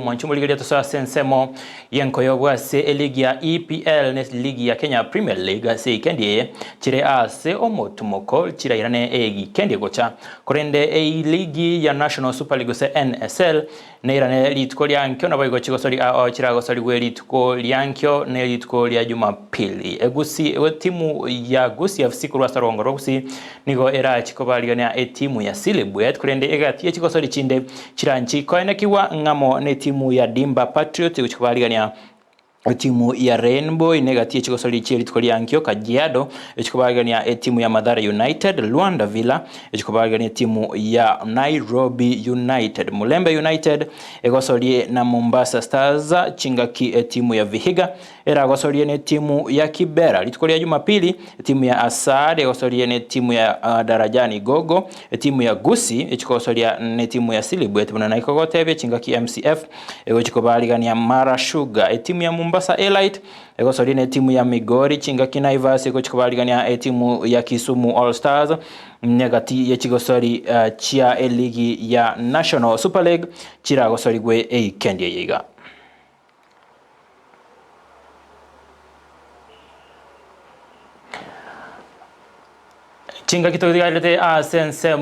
Mwanche omorigereria tosoe ase ensemo y'enkoyo bw'ase eligi ya EPL ne ligi ya Kenya Premier League ase eikendi eye chire ase omotumoko chirairane egikendi gocha. Korende eligi ya National Super League gose NSL neirane rituko ria nkio naboigo chigosori ao chiragosorigwe rituko ria nkio ne rituko ria Jumapili. Egusi etimu ya Gusii FC korwa ase orogongo rwa Gusii Nigo erache kobarigania etimu ya Silibwet, korende egati ye chigosori chinde chiranchi koenekigwa ng'amo netimu ya Dimba Patriots egochia kobarigania etimu ya Rainbow na egati ye chigosori chie rituko ria nkio Kajiado egochia kobarigania etimu ya Mathare United, Luanda Villa egochia kobarigania etimu ya Nairobi United, Mulembe United egosorie na Mombasa Stars chingaki etimu ya Vihiga Eragosorie netimu ya Kibera. Rituko ria Jumapili, etimu ya Asad egosorie netimu ya uh, Darajani Gogo, etimu ya Gusii echikogosoria netimu ya Silibwet buna naikogotebia chingaki MCF egochi kobarigania Mara Sugar, etimu ya Mombasa Elite egosoria netimu ya Migori, chingaki Naivas egochi kobarigania etimu ya Kisumu All Stars negati ye chigosori uh, chia eligi ya National Super League chiragosorigwe eikendi eye iga. Chingaki totigarete ase ensemo.